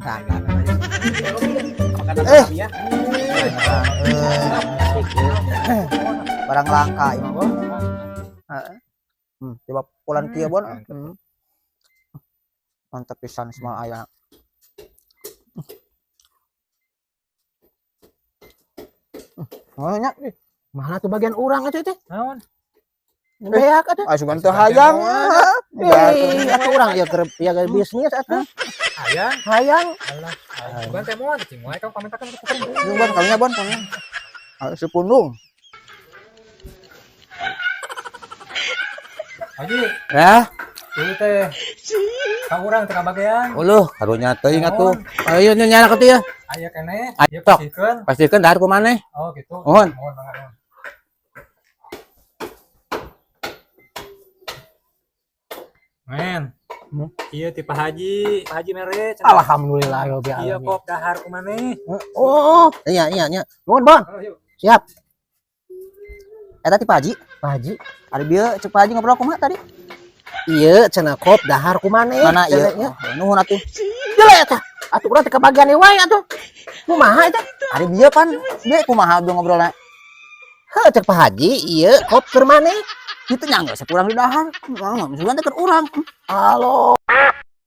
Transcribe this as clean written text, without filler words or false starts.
Nah, Eh. ya. Eh, barang langka ini mah, Bon. Heeh. Coba pulang kieu, Bon. Mantap pisan semua aya. Oh, nya. Mana tuh bagian urang atuh teh? Naon? Beak atuh. Ah, sugan teu hayang. Eh, atuh urang ieu keur ieu keur bisnis atuh. Hayang. Hayang. Alah, bukan teh moal cing wae kau pamentakeun ku kuring. Yung Bon, kalunya Bon, kalunya. Ah, si pundung. Haji, Ya, ieu teh ka urang teh kabagean. uluh karunya teuing atuh. Ayo nyala ka tuh ya. Aya keneh, Ayo, ieu tok. Pasikeun. Pastikeun dahar ku maneh. Oh, gitu. Mohon. Mohon mangga nuhun. Men. Iya ti Pak Haji, Pak Haji mere cenah. Alhamdulillah ya rabbil Iya alamin. kok dahar ku maneh. Oh, iya. Nuhun, Bon. Oh, yuk. Siap. Eta ti Pak Haji. Pak Haji. Ari bieu cek Pak Haji ngobrol kumaha tadi? Iya, cenah kop dahar ku maneh. Mana ieu? Cenah, nya. Oh, nuhun atuh. Jelek eta. Atuh urang teh kabagian wae atuh. Kumaha eta? Ari bieu pan bieu kumaha bieu ngobrolna? Heuh, cek Pak Haji, ieu kop keur maneh. Kitu nya geus urang di dahar. Nah, sugan teh keur urang. Halo.